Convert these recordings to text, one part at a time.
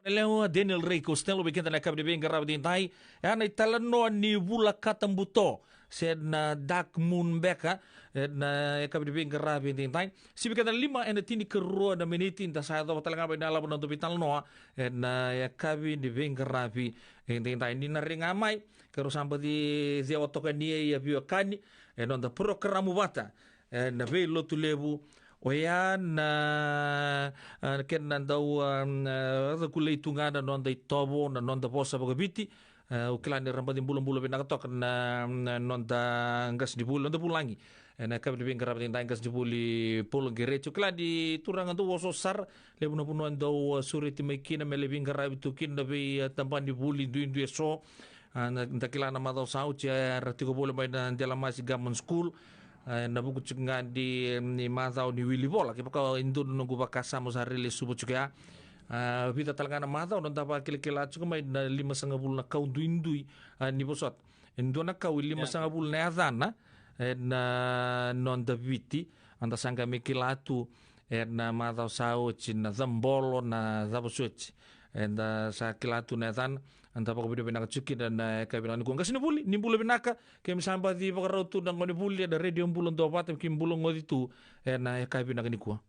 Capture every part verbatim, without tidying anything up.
Na lewa Daniel Ray Costello vei keda na yakavi ni veiqaravi edaidai. E a na italanoa ni vula katabuto se na dark moon beka, e na yakavi ni veiqaravi edaidai. Sivi keda na lima e na tinikarua na miniti, da sa yacova tale ga mai na lavo na noda veitalanoa e na yakavi ni veiqaravi edaidai. Ni na rai ga mai, ka rau sa baci cewa toka ni e a veiwekani e noda porokaramu vata e na veilotu levu. Oya na, a, kena dau, a, a, cakulei tu ga na noda itovo, na noda vosa vakaviti. A, au kila ni ra baci bulabula vinaka toka na, na noda qasenivuli, noda vulagi e na yakavi ni veiqaravi edaidai, qasenivuli Paul Gereti. Au kila ni turaga dau oso sara, levu na vanua e dau, a, sureti mai kina me lai veiqaravi tu kina na vei, a, tabana ni vuli duidui e so. A, na, da kila na macawa sa oti, a, era tiko voli mai na Delamasi Government School. A, e na vuku tiko ga ni, ni macawa ni wili vola, kevaka e dua na noqu vakasama sa railesuva tiko ya. A, vica tale ga na macawa noda vakilakila tiko mai na limasagavulu na kau duidui, a, ni vosota. E dua na kau e limasagavulu na yacana e na noda Viti, a da sa qai mai kila tu e na macawa sa oti na cabolo, na cava soti. Eda sa kila tu na yacana, eda vakavinavinaka tiko kina na yakavi vinaka nikua. Qasenivuli, ni bula vinaka, keimami sa baci vakarau tu na gonevuli e na Radio Bula Duavata, keimami bula goci tu e na yakavi vinaka nikua.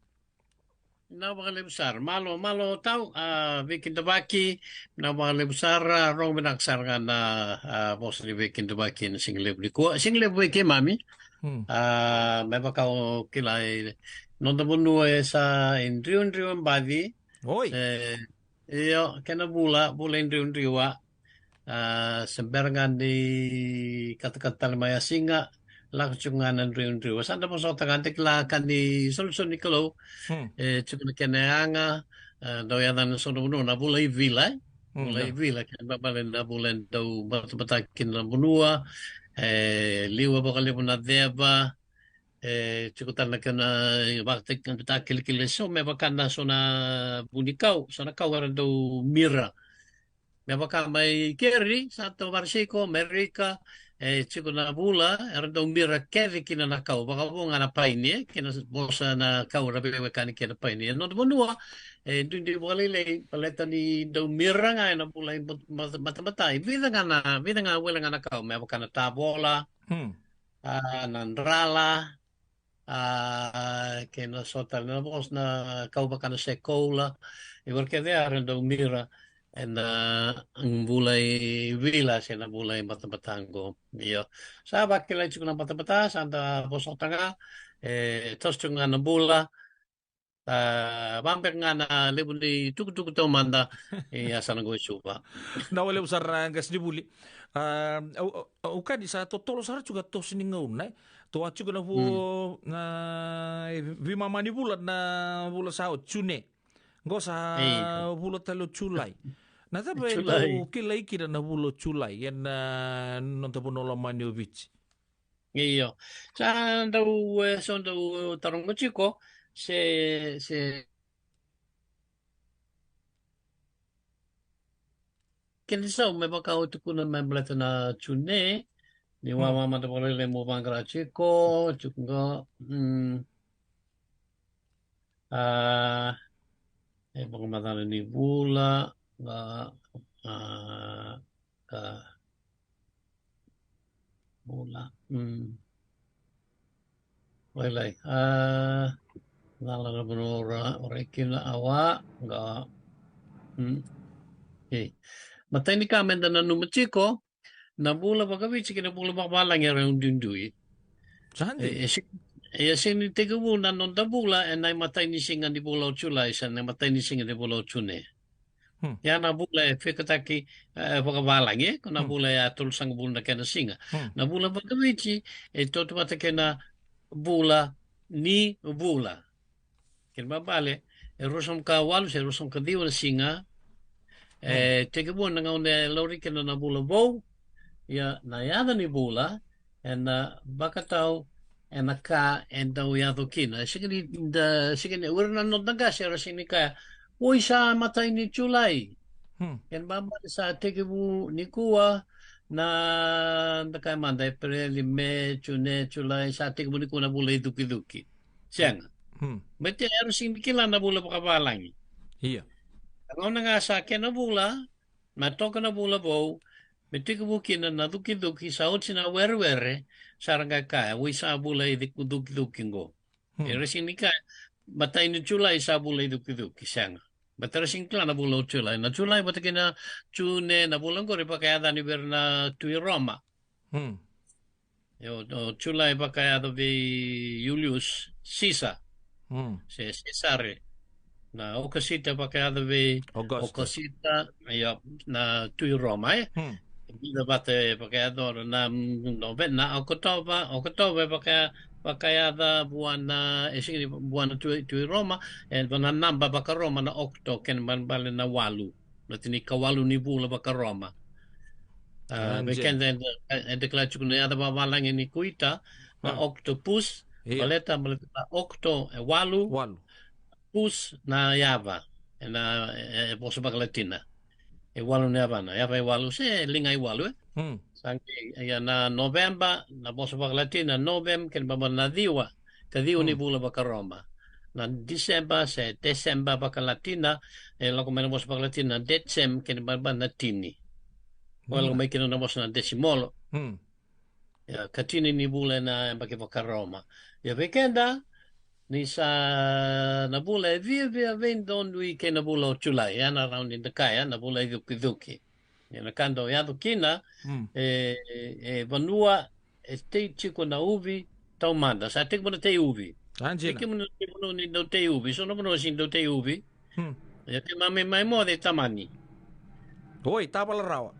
Na vakalevu sara, malo, malo tau, a, veikidavaki, na vakalevu sara, rogo vinaka sara ga na, a, vosa ni veikidavaki e na siga levu nikua, siga levu vei keimami. Hmm. A, me vaka o kila e noda vanua e sa e driudriu e baci. Oi. E, io, kena vula, vula e driudriu a. A, se bera ga ni katakata tale mai a siga, lako tiko ga na driudriu. Sa da vosota ga, da kila ka ni solisoli ni Kalou, hmm, e tiko na kena yaga, a, dau yacana so na vanua na vula i vila, e? Hmm, vula i vila, kena ibalebale na vula e dau batabataki kina na vanua, e liwa vakalevu na ceva, e tiko tale na kena vakatakilakila eso, me vaka na so na vunikau, so na kau era dau mira. Me vaka mai keri, Sato Varsiko, Merika, e tiko na vula era dau mira kece kina na kau, vakavo ga na paini, e, kei na vosa na kau era veiwekani kei na paini. E noda vanua e duidui vakalailai, baleta ni dau mira ga e na vula i bat-, bat-, batabata. E vica ga na, vica ga wale ga na kau, me vaka na tavola, hmm, a, na drala, a, kei na so tale na vosa na kau vaka na sekoula. I vara kece era dau mira e na vula i vila se na vula i batabata qo. Io. Sa vakilai tiko na batabata, sa da vosota ga, e toso tiko ga na bula. A, vabeka ga na levu ni tukutuku taumada, e, a sa na qo e Suva. Na vakalevu sara, a, qasenivuli. A, au, au, au kaya ni sa totolo sara tiko a toso ni gauna, e. Toa tiko na vu-, hmm, na, e, veimama ni vula, na vula sa oti, June. Qo sa, io, vula tale o Julai. Na cava e, Julai, dau kilai kina na vula o Julai e na noda vanua lomani o Viti? Io. Sa dau, e, so dau taroga tiko se, se kena isau me vaka au tukuna me baleta na June, ni, hmm, wawa mada vakalailai mo vaqara tiko, tiko qo, mm. A, e vakamacala ni vula, a, a, ka vula. Mm. Lailai. A, cala na vanua ra, ora kina awa, ga. Mm. Okay. Matai ni ka me da nanuma tiko, na vula vakaviti kei na vula vakavalagi era duidui. Sa dina. E, e si-, e sega ni tekivu na noda vula e na imatai ni siga ni vula o Julai, se na imatai ni siga ni vula o June. Hmm. Ia na vula e fikataki, e, vakavalagi, e, ko na, hmm, vula e a tolusagavulu na kena siga. Hmm. Na vula vakaviti e tautauvata kei na vula ni vula. Kena ibalebale, e ruasagavulu ka walu se ruasagavulu ka ciwa na siga, e, hmm, tekivu na gauna e laurai kina na vula vou. Ia na yaca ni vula e na vakatau e na ka e dau yaco kina. E sega ni da, sega ni, o ira na noda qase era sega ni kaya, oi, sa matai ni Julai. Hmm. Kena ibalebale sa tekivu nikua na, da kaya mada, Epereli, Me, June, Julai, sa tekivu nikua na vula icukicuki. Sega. Hmm. Baleta era sega ni kila na vula vakavalagi. Ia. Na gauna ga sa kena vula, na toka na vula vou, me tekivu kina na cukicuki, sa oti na werewere, sa ra qai kaya, oi sa vula i cukicuki qo. Hmm. E ra sega ni kaya, matai ni Julai sa vula i cukicuki, sega. Baleta ra sega ni kila na vula o Julai. Na Julai vata kei na June, na vula qori vakayacani vei ira na Tui Roma. Hmm. Io, o Julai vakayaco vei Julius Caesar. Hmm. Se Caesare. Na Okosita vakayaco vei Augusta. Okosita, io, na Tui Roma, e? Hmm. Vica vata e vakayaco na, mm, Nove-, na Okotova, Okotova e vaka-, vakayaca vua na, e sega ni vua na Tui, Tui Roma, e dua na naba vakaRoma na okto, kena ibalebale na walu. Na tinikawalu ni vula vakaRoma. A, ah, vei keda eda, eda kila tiko na yaca vakavalagi ni kuita, na, ah, octopus, io, baleta, baleta na okto e walu, walu, pus na yava, ena, e, e vosa vakaLatina. E walu na yavana, yava e walu, se liga e walu, e? Hmm. Sa qai, ia na Noveba, na vosa vakaLatina, Novem, kena ibalebale na ciwa, ka ciwa ni, hmm, vula vakaRoma. Na Diseba, se Deseba vakaLatina, e lako mai na vosa vakaLatina, Decem, kena ibalebale na tini. Ko, hmm, lako mai kina na vosa na desimolo. Hmm. Ia, ka tini ni vula ena yabaki vakaRoma. Ia vei keda, ni sa na vula e viavia veidonui kei na vula o Julai, ia na rawa ni da kaya, na vula e cukicuki. Ia na ka dau yaco kina, hmm, e, e vanua e tei tiko na uvi taumada. Sa tekivu na tei uvi. Sa dina. Tekivu na tei vanua ni dau tei uvi. So na vanua sega ni dau tei uvi. Hmm. Ia keimami mai moce i Tamani. Oi, tavala rawa.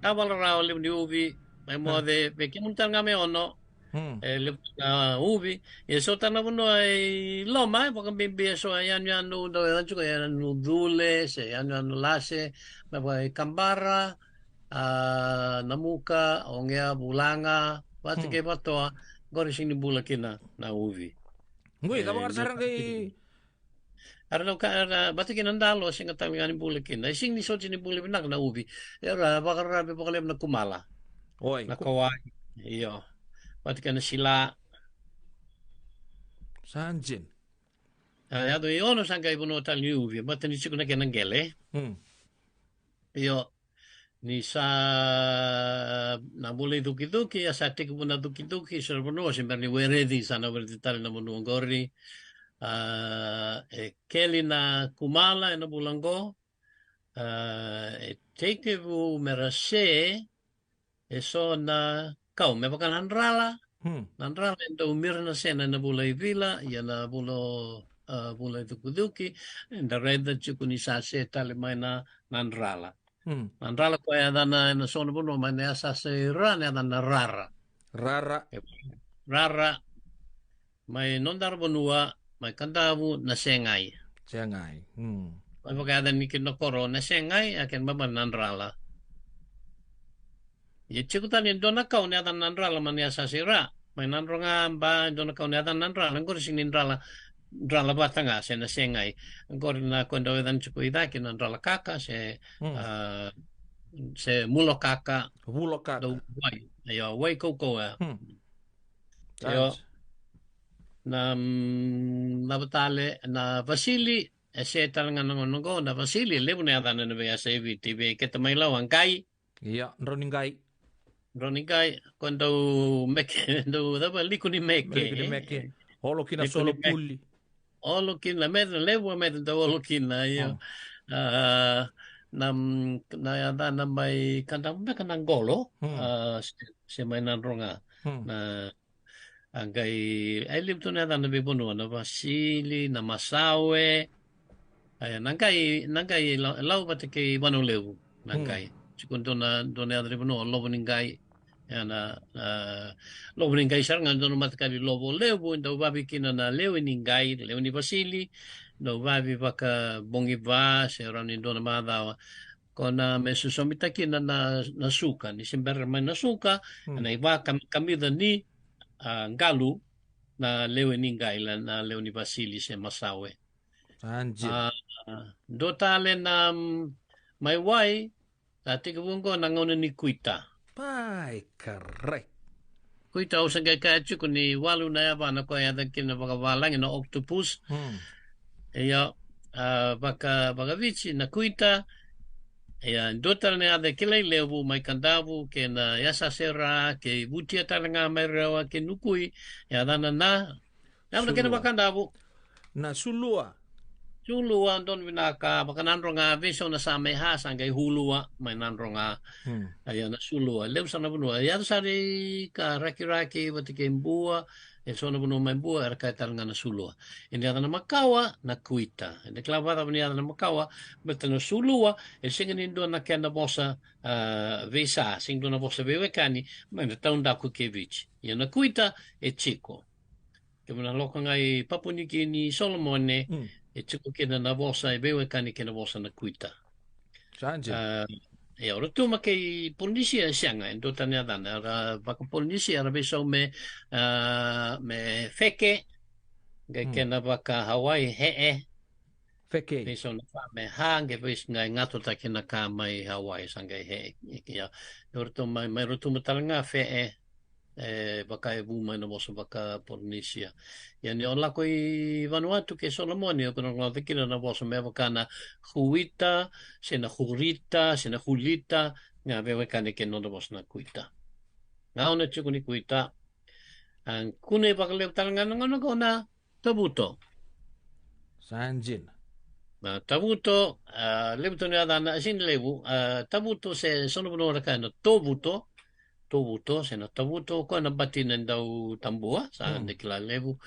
Tavala rawa, levu ni uvi. Mai moce, hmm, vei kemuni tale ga mai Ono. Hmm. E levu na uvi. E so tale na vanua i loma, e vakabibi e so e yanuyanu, dau yaca tiko e Yanucule, se Yanuyanulase, mai vaka i Kabara, a, Namuka, Ogea, Vulaga, vata, hmm, kei Vatoa, qori sega ni bula kina na uvi. Qoi, e, cava ga sara qai Era na ka, era vata kei na dalo, sega tale ga ni bula kina. E sega ni soti ni bula vinaka na uvi. Era vakararavi vakalevu na kumala. Oi, na ku- kauwai. Io. Vata kei na sila. Sa dina. A, yaco i Ono sa qai vanua tale ni uvi. Vata ni tiko na kena qele. Hmm. Io. Ni sa na vula i cukicuki, a sa tekivu na cukicuki, so na vanua se bera ni wereci, sa na wereci tale na vanua qori. A, e keli na kumala ena vula qo. A, e tekivu me ra se e so na kau, me vaka na drala. Hmm. Na drala e dau mira na sena ena vula i vila, ia na vula, a, vula i cukicuki, eda raica tiko ni sa se tale mai na, na drala. Hmm. Na drala koya e yacana ena so na vanua mai na yasayasa i Ra, na yacana na rara. Rara. E, rara. Mai Nodara vanua, mai Kadavu, na segai. Segai. Hmm. Mai vakayacani kina na koro, na segai, a kena ibalebale na drala. Ia tiko tale e dua na kau na yacana na drala mai na yasayasa i Ra. Mai Nadroga, ba, e dua na kau na yacana na drala, qori sega ni drala, drala vata ga, se na segai. Qori na ko dau yacani tiko i cake na drala kaka, se, hmm, a, se mulo kaka. Vulo kaka. Dau wai. Io, wai kaukauwa. Hmm. Io. Right. Na, mm, na vatale, na vasili, e se tale ga na gauna qo, na vasili, e levu na yacana ena veiyasa e Viti, vei keda mai Lau, a qai. Ia, drau ni qai. Drau ni qai, ko dau meke, dau, cava, liku ni meke. Liku ni meke. Olo kina, liku ni meke. Solo puli. Olo kina, meke, levu a meke dau olo kina, io. Hmm. A, na, na yacana mai Kadavu beka na qolo, hmm, a, se, se mai Nadroga. Hmm. Na, a qai, e levu tu na yacana veivanua, na vasili, na masawe, a, na qai, na qai Lau, Lau vata kei Vanua Levu, na, hmm, qai. Tiko dua na, dua na yaca ni vanua, Lovo ni Qai. Ia na, a, Lovo ni Qai sara ga, dua na mataqali Lovo Levu, e dau vavi kina na lewe ni qai, lewe ni vasili, dau vavi vakabogi va, se rawa ni dua na macawa. Ko na me sosomitaki kina na, na suka, ni se bera mai na suka, hmm, na ivakam-, kamica ni, a, qalu, na lewe ni qai, la, na lewe ni vasili se masawe. Anji. A, dua tale na, mm, mai wai, sa tekivu qo na gauna ni kuita. Pai, karai. Kuita au sa qai kaya tiko ni walu na yavana koya e yaca kina vakavalagi na octopus. Hmm. Ia, a, vaka, vakaViti na kuita. Ia, dua tale na yaca e kilai levu mai Kadavu, kei na yasayasa e Ra, kei Vutia tale ga mai Rewa, kei Nukui, yacana na, na, na kena Sulua. Vakadavu. Na Sulua. Sulua, donu vinaka, vakaNadroga, veisau na sa mai Ha, sa qai Hulua, mai Nadroga. Hmm. A, ia na Sulua, levu sa na vanua, yaco sara i ka Rakiraki, vata kei Bua, e so na vanua mai Bua, era kaya tale ga na Sulua. E na yaca na makawa, na kuita. E na kila vakacava ni yaca na makawa, baleta na Sulua, e sega ni dua na kena vosa, a, veisa, sega ni dua na vosa veiwekani, mai na taudaku kei Viti. Ia na kuita, e tiko. Kemuni na lako ga i Papua Niukini, Solomone, Mm. e tiko kina na vosa, e veiwekani kei na vosa na kuita. Sa dina. A, ia, o Rotuma kei Polinisia e sega, e dua tani yacana, era vakaPolinisia, era veisau me, a, me Feke, qai Mm. kena vakaHawaii, He'e. Feke. Veisau na ka me Ha, qai veisau qai gatotaki na ka mai Hawaii, sa qai He'e, ia. O Rotuma, mai Rotuma tale ga Fe'e, e vaka e vu mai na vosa vakaPolinisia. Ia ni o lako i Vanuatu kei Solomone, o kona rogoca kina na vosa me vaka na Huita, se na Hurita, se na Hulita, ga veiwekani kei na nodra vosa na kuita. Gauna tiko ni kuita. A, kune vakalevu tale ga na gauna qo na Tavuto. Sa dina. Na Tavuto, a, levu tu na yacana, a, sega ni levu, a, Tavuto se so na vanua era kaya na Tovuto, Tovuto, se na Tavuto, koya na batina e dau tabua, sa Mm. ni kila levu.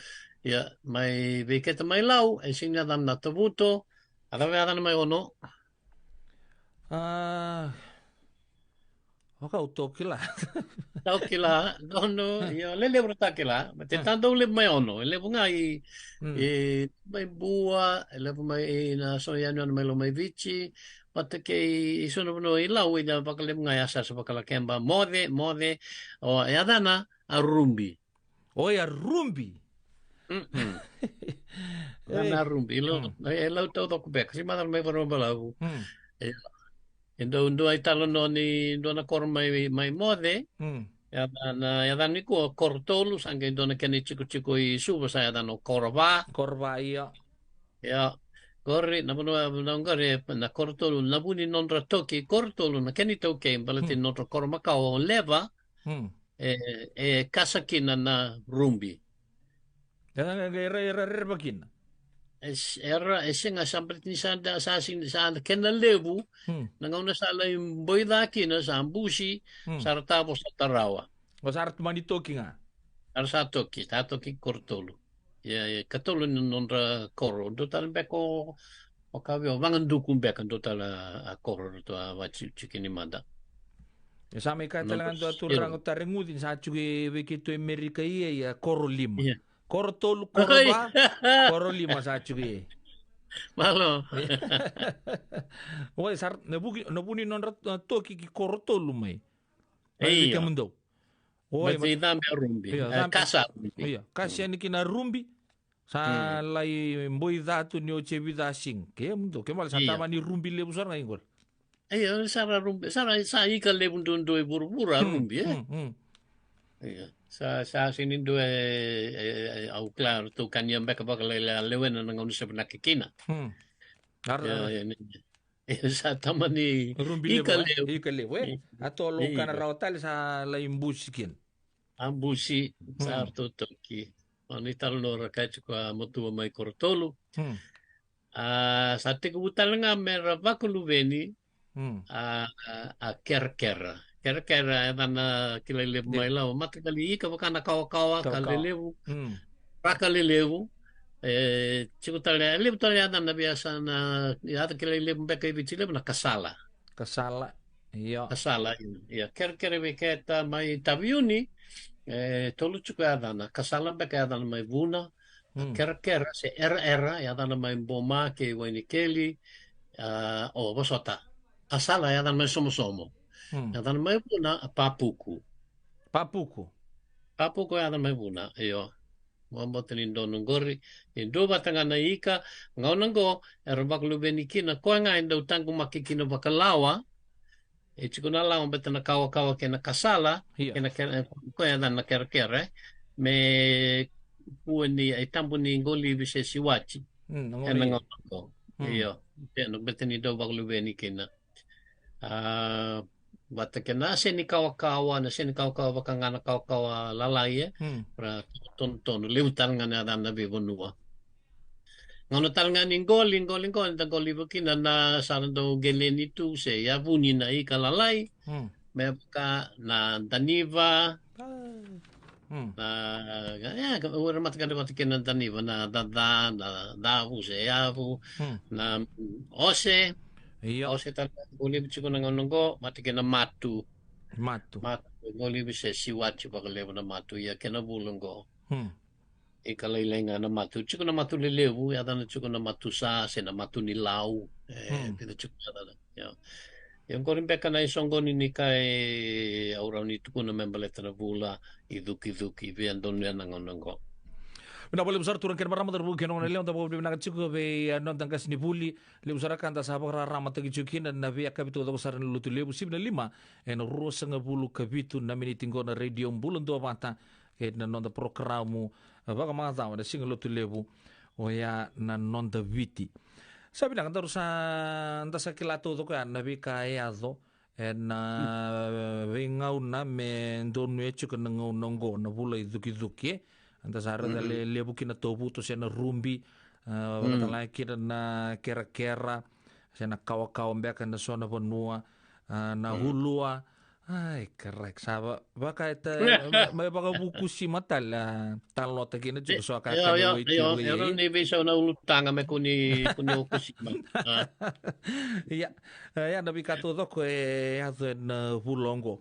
Ia, mai vei keda mai Lau, e sega ni yacana na Tavuto, a cava yacana mai Ono? A, o kau tou kila. Tou kila, donu, ia, lelevu ra ta kila, ma te Ah. ta dau levu mai Ono, e levu ga i, Mm. i, mai Bua, e levu mai i na so yanuyanu mai Lau mai Viti, vata kei i so na vanua i Lau, i na vakalevu ga yasayasa vakalakeba, Moce, Moce, o, yacana, a Rubi. Oi, a Rubi. Mm-mm. Yacana a Rubi, i Lau, Mm. e Lau taucoko beka, se macala mai Vanuabalavu. Mm. E, e dau dua italanoa ni dua na koro mai, mai Moce. Mm. Yacana, yacana nikua Korotolu, sa qai dua na kena itikotiko i Suva, sa yacana o Korova. Korova, ia. Ia, qori, na vanua, na qori, na Korotolu, na vu ni nodra toki, Korotolu, na kena itaukei, baleta Mm. ni nodra koro makawa o Leva, Mm. e, e kasa kina na Rubi. Era, era, era rerevaki kina. E s-, era, e sega sa baleta ni sa da, sa sega, sa kena levu, Hmm. na gauna sa lai boi ca kina, sa busi, Hmm. sa ra tavosa tarawa. O sa ra tu mani toki ga. Era sa toki, sa toki Korotolu. Ia, ia, katolu ni nodra koro. Dua tale beka o, o ka vei o Vagaduku beka, dua tale a koro ratou a vakatikotiki ni mada. E sa mai kaya tale ga dua turaga o Tareguci ni sa tiko i vei keitou i Amerika ia, ia koro lima. Ia. Koro tolu, koro va, koro lima sa tiko ia. Malo. Oi, sa ra, na vuki, na vu ni nodra, a, toki ki Korotolu mai. Mai vei kemudou. Oi, ma, ma, Rubi. Ia, e, Rubi. Kasa Rubi. Ia, kasa yani kina Rubi. Sa lai boi ca tu ni oti e vica siga. Kemudou, kemudou sa tamani Rubi levu sara ga i qori. Ia, sa ra Rubi, sa ra, sa ika levu duadua i vuravura, Rubi, e? Ia, sa, sa sega ni dua e, e, e, au kila ratou kania beka vakalailai a lewena na gauna se vinaka kina. Ia, ia, ni, ia, sa tamani Rubi ika levu, e? Levu. Ika levu, e? A tolo kana rawa tale sa lai busi kina. A busi, sa ratou toki. O ni talanoa ra kaya tiko a matua mai Korotolu. A, sa tekivu tale ga me ra vakaluveni, a, a, a kerekere. Kerekere, e yacana kilai levu mai Lau. Mataqali ika vaka na kawakawa, ka lelevu. Raka lelevu. E, tiko tale, e levu tale yacana vei yasana, yaca kilai levu beka i Viti levu na kasala. Kasala. Io. Kasala, io. Ia, kerekere vei keda mai Taveuni, e, tolu tiko yacana. Kasala beka yacana mai Vuna. Kerekere se eraera, yacana mai Boma kei Wainikeli, a, o, vosota. Kasala yacana mai Somosomo. Yacana mai Vuna, a, Papuku. Papuku. Papuku yacana mai Vuna, io. Mo bota ni donu qori, e dua vata ga na ika, gauna qo, era vakaluveni kina, koya ga e dau taqomaki kina vakalawa, e tiko na lawa beta na kawakawa kei na kasala, kei na kere-, koya yacana na kerekere, me kua ni, e tabu ni qolivi se siwati. Ena gauna qo. Io, tena bete ni dau vakaluveni kina. A, vata kei na seni kawakawa, na seni kawakawa vaka ga na kawakawa lalai, e. Ra tonutonu, levu tale ga na yacana na veivanua. Gauna tale ga ni qoli, qoli, qoli, da qoli vaka kina na sa na dau qeleni tu se yavuni na ika lalai. Me vaka na daniva, na, e, ka, ura mata ka vata kei na daniva, na dada, na davu se yavu, na ose. Io. Ose tale, qolivi tiko na gauna qo, mata kei na matu. Matu. Matu, qolivi se siwati vakalevu na matu, ia kei na vula qo. Ika lailai ga na matu. Tiko na matu lelevu, yacana tiko na matu sa, se na matu ni lau. E, vica tiko yacana. Ia. Ia qori beka na isoqoni ni ka e au rawa ni tukuna me baleta na vula i cukicuki, via donuya na gauna qo. Vinaka vakalevu sara turaga kei na marama, cauravou kei na goneyalewa, da vakavinavinaka tiko vei, e, noda qasenivuli. Levu sara ka da sa vakararamataki tiko kina na veiyakavi taucoko sara ni Lotulevu, sivi na lima ena ruasagavulu ka vitu na miniti qo na Radio Bula Duavata, kei na noda porokaramu, e, vakamacawa na Siga Lotulevu, oya na Noda Viti. Sa vinaka, daru sa, da sa kila taucoko ya na veika e yaco ena veigauna me donuya tiko na gauna oqo, na vula i cukicuki, e. Da sa raica le, levu kina tovuto se na rubi, e, vakatale ga kina na kerakera, se na kawakawa beka ena so na vanua, e, na ulua. Ai, karai, sa va-, vaka e ta-, mai, mai vakavukusima tale, a, talota kina tiko so ka, io, kena io, io, io, ni veisau na ulutaga me kua ni, kua ni vukusima. A. Ia, e, ia na veika taucoko e yaco ena, e, vula oqo.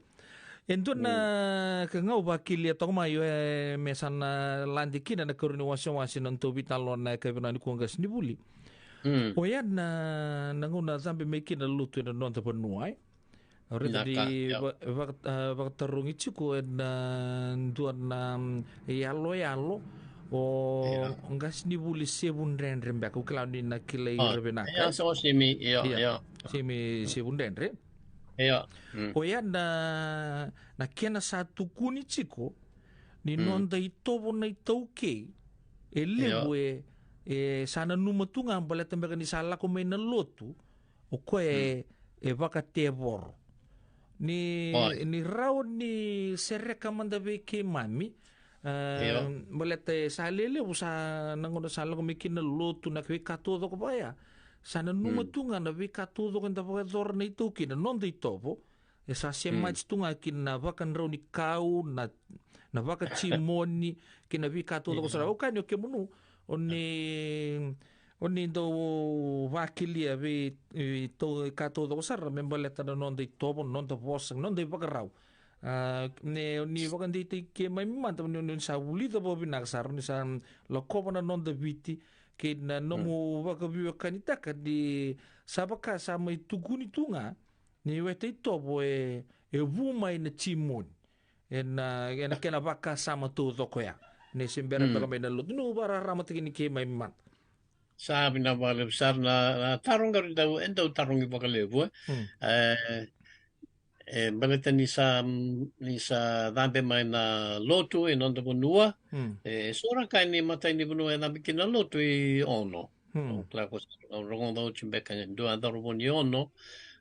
E dua na ka ga au vakilia toka mai, e, me sa na lade kina na karua ni wasewase na nodatou veitalanoa ena yakavi nikua, qasenivuli. Oya na, na gauna cabe mai kina na lotu ena noda vanua, e. Au raica ni va-, vaka-, a, vakatarogi tiko ena dua na, mm, iyaloyalo o qasenivuli Sevudredre beka, au kila ni na kilai ira vinaka. Io, so Simi, io, io. Simi Sevudredre. Io. Oya na, na kena sa tukuni tiko ni noda itovo na iTaukei e levu e, e sa nanuma tu ga baleta beka ni sa lako mai na lotu, o koya e, e vakatevoro. Ni, ni rawa ni sereka mada vei keimami, e, baleta e sa lelevu sa na gauna sa lako mai kina na lotu, na veika taucoko vaya. Sa nanuma tu ga na veika taucoko eda vakayacora na iTaukei, na noda itovo. E sa semati tu ga kina na vakadraunikau, na, na vakatimoni, kei na veika taucoko sara. Au kaya ni o kemunu, o ni, o ni dau vakilia vei, vei tau-, ka taucoko sara me baleta na noda itovo, noda vosa, noda ivakarau. A, ne, o ni vakadeitaki keimami mada, ni, ni sa vulica vakavinaka sara, ni sa lakova na noda Viti, kei na nomu vakaveiwekanitaka ni sa vaka sa mai tukuni tu ga, ni weta itovo e, e vu mai na timoni. Ena, ena kena vakasama taucoko ya. Ni se bera beka mai na lotu. Ni vakararamataki ni keimami mada. Sa vinaka vakalevu sara na, na taro qori dau, e dau tarogi vakalevu, e. E, e, baleta ni sa, ni sa cabe mai na lotu e noda vanua. E, so ra kaya ni matai ni vanua e cabe kina na lotu i Ono. Au kila ko sa rogoca oti beka e dua cauravou ni Ono,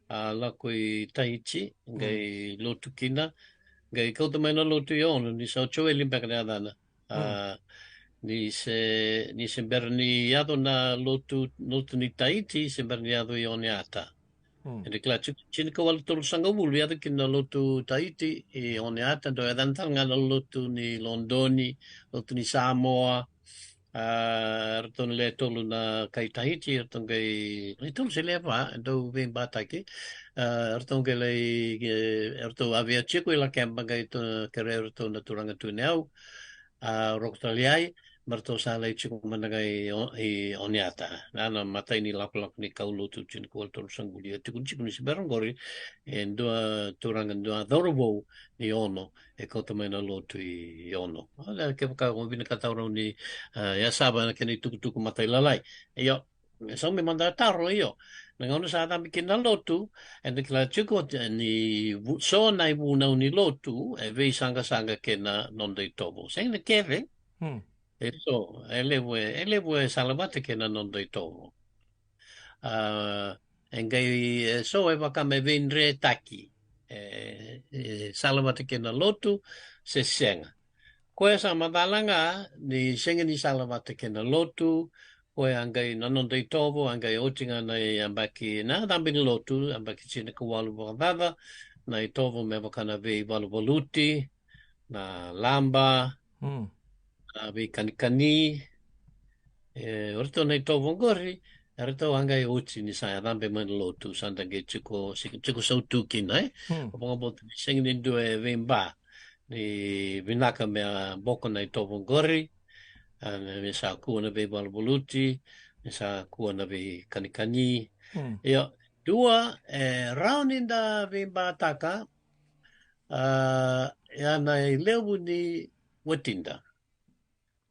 a lako i Tahiti, qai lotu kina, qai kauta mai na lotu i Ono, ni sa o Joeli beka na yacana. A, ni se, ni se bera ni yaco na lotu, lotu ni Tahiti, se bera ni yaco i Oneata. E dau kila tiko, tinikawalu tolusagavulu, yaco kina na lotu Tahiti i Oneata, dau yacana tale ga na lotu ni Lodoni, lotu ni Samoa, a, eratou na le tolu na kai Tahiti, eratou qai, le tolu se le va, dau veibataki, a, eratou qai lai, e, eratou avea tiko i Lakeba, qai to-, kerea eratou na turaga Tui Nayau, a, Roko Taliai, me ratou sa lai tiko mada ga i O-, i Oneata. Na, na matai ni lakolako ni kaulotu tinikawalu tolusagavulu, e tukuni tiko ni se bera qori e dua turaga, dua cauravou ni Ono, e kauta mai na lotu i Ono. Oya, kevaka o vinakata o rau ni, a, yasava na kena itukutuku matailalai. Io, e saumi mada na taro, io. Na gauna sa cabe kina na lotu, eda kila tiko ni vu-, so na ivunau ni lotu e veisaqasaqa kei na noda itovo. Sega ni kece. E so, e levu e, e levu e salavata kei na noda itovo. A, e qai, e so e vaka me veidretaki. E, e sala vata kei na lotu, se sega. Koya sa macala ga ni sega ni sala vata kei na lotu, koya a qai na noda itovo, a qai oti ga na yabaki na cabe ni lotu, yabaki tinikawalu vakacaca, na itovo me vaka na veivaluvaluti, na laba, Hmm. na veikanikani. E, o ratou na itovo oqori, e ratou a qai oti ni sa yacabe mai na lotu, sa da qai tiko, tiko sautu kina, e? Hmm. O vakabauta ni sega ni dua e veiba, ni vinaka me a boko na itovo oqori, a, me, me sa kua na veivaluvaluti, me sa kua na veikanikani. Hmm. Io, dua, e, rawa ni da veibataka, a, ia na ilevu ni watida.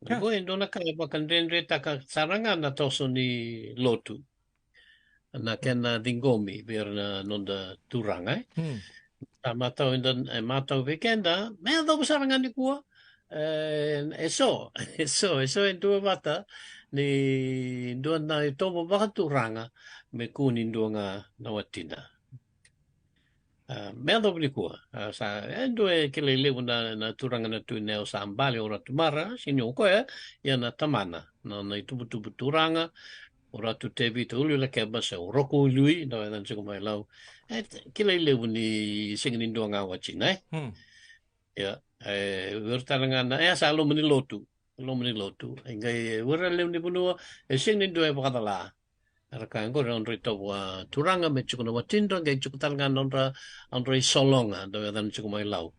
Ia. Qo e dua na ka e vakadredretaka sara ga na toso ni lotu. Na kena ciqomi vei ira na noda turaga, e? Hmm. Sa matau eda, e matau vei keda, me yacova sara ga nikua. E, e so, e so, e so e dua vata ni dua na itovo vakaturaga me kua ni dua ga na watida. A, me yacova nikua. A, sa, e dua e kilai levu na, na turaga na Tui Nau, sa bale o Ratu Mara, sini o koya, ia na tamana, na, na itubutubu turaga, o Ratu Tevita Uluilakeba, se o Roko Uluilui, na yacana tiko mai Lau. E, kilai levu ni sega ni dua ga watida, e? Hmm. Ia, e, vei ira tale ga na, e, sa loma ni lotu, loma ni lotu. E qai, e, vei ira lewe ni vanua, e sega ni dua e vakacala. Era kaya oqori na nodra itovo, a, turaga me tiko na watidra, qai tiko tale ga na nodra, nodra isologa, dau yacana tiko mai Lau.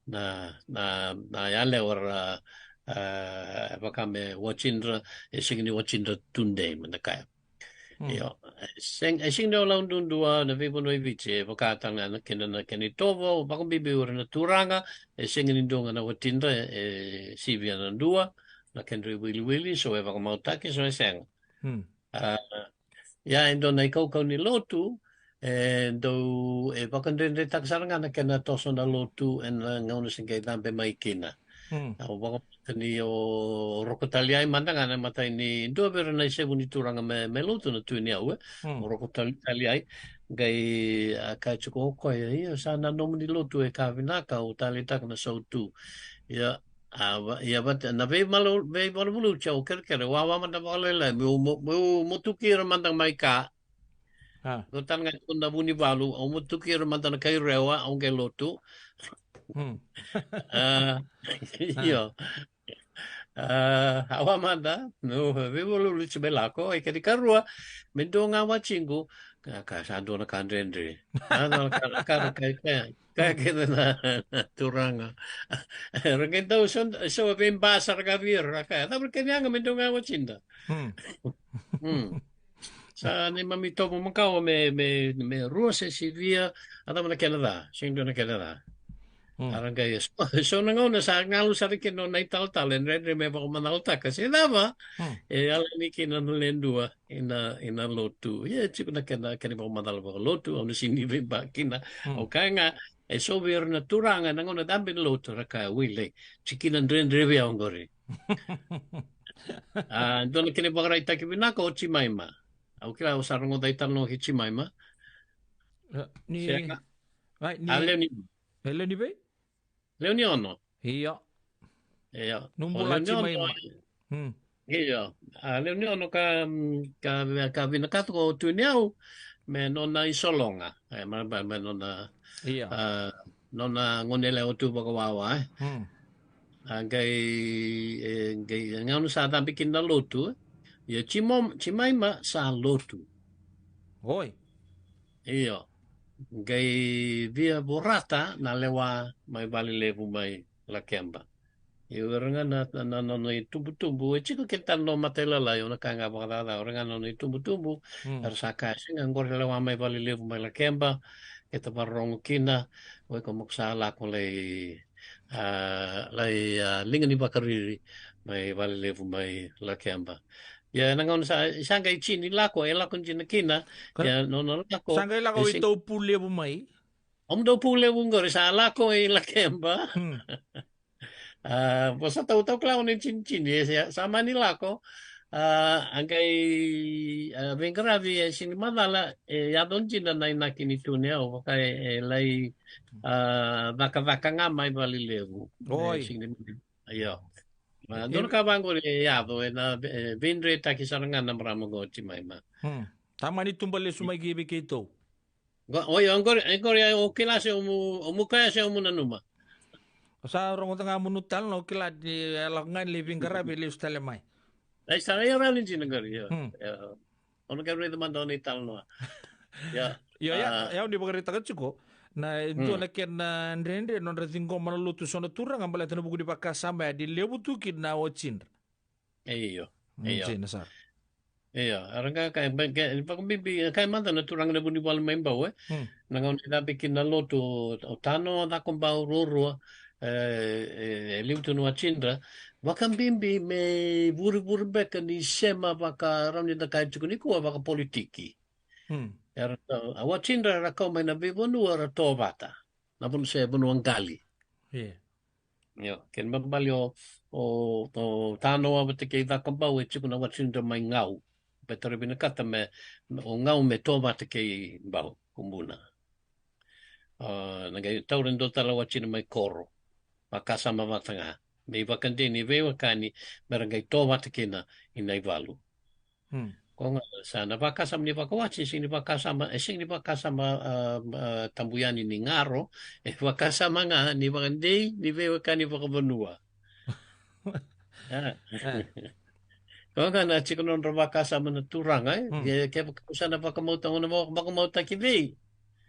Na, na, na yalewa era, a, e vaka me watidra, e sega ni watidra tudei, me da kaya. Hmm. Io, e sega, e sega ni o Lau duadua, na veivanua i Viti, e vaka tale ga na kena, na kena itovo, vakabibi o ira na turaga, e sega ni dua ga na watidra, e sivia na dua, na kedra iwiliwili, so e vakamautaki, so e sega. Hmm. A, ia e dua na ikaukau ni lotu, e dau, e vakadredretaka sara ga na kena toso na lotu, ena gauna se qai cabe mai kina. Hmm. Au vakabauta ni o Roko Taliai mada ga na imatai ni dua vei ira na isevu ni turaga me, me lotu na Tui Nau, e? Hmm. O Roko Tal-, Taliai, qai, a, kaya tiko o koya, ia, sa na nomuni lotu e ka vinaka, au taleitaka na sautu. Ia, a, va-, ia vata, na veivalu-, veivaluvaluti au kerekere, wawa mada vakalailai, meu mo-, meu motuki ira mada mai ka. A. Dua tale ga tiko na Vunivalu, au motuki ira mada na kai Rewa, au qai lotu. Hmm. A, io. A, wawa mada, meu veivaluvaluti me lako, e kena ikarua, me dua ga watiqu, ka, ka sa dua na ka dredre. A, dua na ka, ka, ka, ka, ka kece na, na turaga. Ra qai dau so, so veiba sara ga vei ira, ra kaya, cava na kena yaga me dua ga watida. Hmm. Hmm. Sa neimami itovo makawa me, me, me rua se sivia, a cava na kena ca, sega ni dua na kena ca. Hmm. A ra qai, so, so na gauna sa galu sara kina na italatala, e dredre me vakamacalataka se cava, Hmm. e yalani kina na le dua, ina, ina lotu. Ia, tiko na kena, kena vakamacala vakalotu, au na sega ni veiba kina. Hmm. Au kaya ga, e so vei ira na turaga, na gauna cabe ni lotu, ra kaya, wili, tiko kina dredre vei au oqori. A, dua na kena ivakaraitaki vinaka o Jimaima. Au kila au sa rogoca italanoa kei Jimaima. E, ni, Sega. Ai, ni, A, lewe ni, e, lewe ni vei? Lewe ni ono. Io. Io. Nubu O la lewe ni ono. Jimaima. Hmm. Io. A, lewe ni ono ka, mm, ka, ka vinakata ko Tui Nau, me nona isologa. E, ma, ma, me nona, Io. a, nona gone yalewa tu vakawawa, e. Hmm. A, qai, e, qai, gauna sa cabe kina na lotu, e. Ia Jimo-, Jimaima sa lotu. Oi. Io. Qai via vorata na lewa mai Valelevu mai Lakeba. Ia o ira ga na, na, na, na nona itubutubu, e tiko kina tale na matailalai, au na kaya ga vakacaca, o ira ga na nona itubutubu, Hmm. era sa kaya, sega, qori lewa mai Valelevu mai Lakeba, keta vakarorogo kina, o iko mo ko sa lako lai, a, lai, a, liga ni vakariri mai Valelevu mai Lakeba. Ia, na gauna sa, sa qai tini lako, e lako dina kina, Ka-, ia, nona lako, sa qai lako e i sega Taupulevu mai. Au dau Pulevu qori, sa lako i Lakeba. Hmm. A, vo sa tau, tau kila o ni tini, tini, e sa, sa mani lako. A, a qai, a, veiqaravi e sini macala, e yaco dina na inaki ni tu ni yau, vaka e, e lai, a, cakacaka ga mai vale levu. Oi. E sini, io. Ma, dua na ka vaqori e yaco, e na, e, veidretaki sara ga na marama qo oti mai ma. Hmm. Tamani tuba lesu mai ki vei keitou. Qo, oi, o qori, e qori, o kila se o mu, o mu kaya se o mu nanuma. O sa rogoca ga mo nu tala, o kila ni e lako ga ni levi qaravi, lesu tale mai. Ai, sa ia rau ni dina qori, io. Hmm. Io. O na qai raica mada o na italanoa. Ia. Io, ia, a, ia, o ni vakaraitaka tiko. Na, e dua na kena dredre, nodra ciqoma na lotu so na turaga, baleta na vuku ni vakasama ya, ni levu tu kina na watidra. Io, io. Dina sara. Io, era qai, qai, qai, vakabibi, qai mada na turaga na Vunivalu mai Bau, e? Hmm. Na gauna e cabe kina na lotu, o, o Tano, o Cakobau, ruarua, e, e, e levu tu na watidra, vakabibi me vurivuri beka ni sema vaka, rawa ni da kaya tiko nikua, vakapolitiki. Hmm. Era, a watidra era kau mai na veivanua era tovata. Na vanua se vanua qali. Io. Io, kena ibalebale o, o, o Tanoa vata kei Cakobau e tiko na watidra mai Gau. Baleta era vinakata me, o Gau me tovata kei Bau, Kubuna. A, na qai taura e dua tale na watidra mai Koro. Vakasama vata ga. Me ivakadei ni veiwekani, me ra qai tovata kina i Naivalu. Hmm. Ko ga sa na vakasama ni vakawati, e sega ni vakasama, e sega ni vakasama, a, a, tabu yani ni garo, e vakasama ga ni vakadei ni veiwekani vakavanua. A. A. Ko ga na tiko nodra vakasama na turaga, e? Hmm. E, kevaka au sa na vakamauta, au na va-, vakamautaki vei.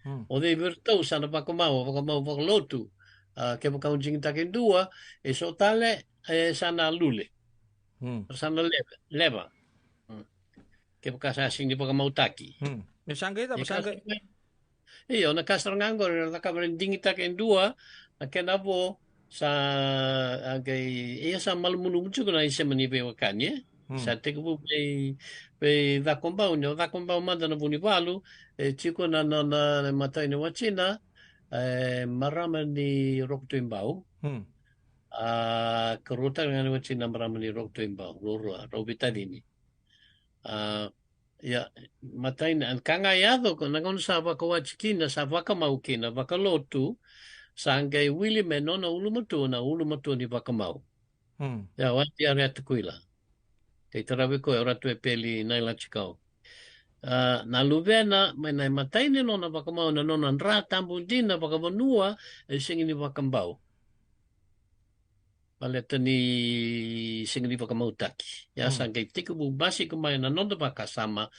Hmm. O cei vei iratou sa na vakamau, vakamau vakalotu. A, kevaka au digitaka e dua, e so tale, e sa na lule. Hmm. Sa na leva, leva. Hmm. Kevaka sa sega ni vakamautaki. Hmm. E sa qai cava, e sa qai. Io, na ka sara ga qori, na ka vei digitaka e dua, na kena vo, sa, a qai, ia sa malumalumu tiko na isema ni veiwekani, e? Hmm. Sa tekivu vei, vei Cakobau, ni o Cakobau mada na Vunivalu, e tiko na, na, na, na matai ni watina, e, marama ni Rokotuibau. Hmm. A, karua tale ga ni watina marama ni Rokotuibau, ruarua, rau veitacini. A, ia, matai na, ka ga e yaco, ko na gauna sa vakawati kina, sa vakamau kina, vakalotu, sa qai wili me nona ulumatua, na ulumatua ni vakamau. Hmm. Ia, wati Areata Kuila. Kei taravi koya o Ratu Epeli Nailatikau. A, na luvena, mai na imatai ni nona vakamau, na nona dra tabu dina vakavanua, e sega ni vakabau. Baleta ni sega ni vakamautaki. Ia sa qai tekivu basika mai na noda vakasama,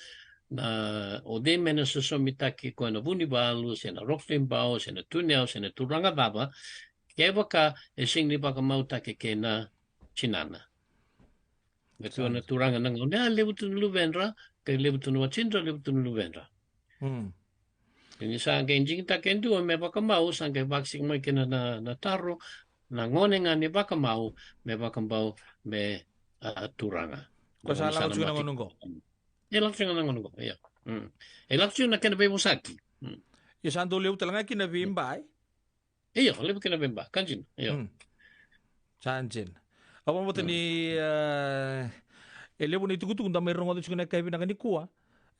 na o cei me na sosomitaki koya na Vunivalu, se na Rokotuibau, se na Tui ni Yau, se na turaga cava, kevaka e sega ni vakamautaki kei na tinana. Me tu na turaga na gauna, a, levu tu na luvedra, kei levu tu na watidra, levu tu na luvedra. Hmm. Ni sa qai digitaka e dua me vakamau, sa qai vakasika mai kina na, na taro, na gone ga ni vakamau, me vakabau, me, a, a turaga. Ko sa lako tiko na gauna qo. E lako tiko na gauna qo, ia. Hmm. E lako tiko na kena veivosaki. Hmm. Ia sa dau levu tale ga kina veiba, e? Io, levu kina veiba, ka dina, io. Hmm. Sa dina. Au vabauta ni, e, e levu na itukutuku da mai rogoca tiko na yakavi vinaka nikua.